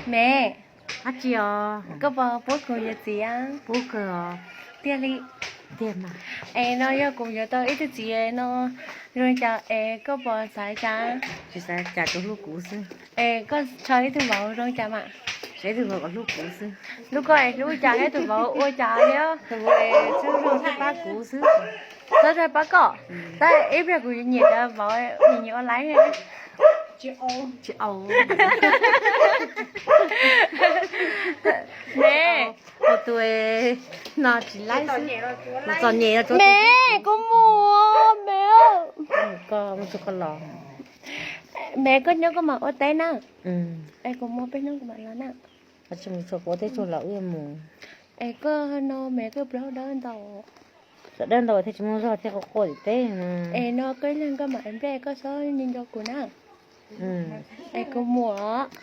Me, dab tsi os? Koj puas pub kuv yuav txiv? Pub kawg os. Tiag li? Tiag mas. Es no yog kuv yuav tau ib tug txiv no zoo li cas es koj puas xav li cas? Tsis xav cas, tsuas hlub kuv xwb. Es koj ntshaw ib tug vauv zoo li cas mas? Ntshaw ib tug vauv kom hlub kuv xwb. Hlub koj es hlub cas thiab tus vauv ua cas thiab? Tus vauv txhob pab kuv xwb. Txhob pab koj? Tab ib pliag kuv nyiam cov vauv nyiam nyiam ua laib. Tsis au. Me, tus no tsis laib xwb. Txom nyem. Me, kuv mus, me. Koj mus tsuag koj los. Me, koj nyob koj mam ua teb na. Es kuv mus peb hnub kuv mam los na. Tsis mus tsuag, kuv ua teb tsuag los wb mus. Es koj no me, koj plaub dawb ntau. Dawb ntau thiaj tsis muaj zog thiaj quaj quaj tim teb. Es no koj ib leeg koj mam nplej, koj txhob nco kuv na. Es kuv mus os.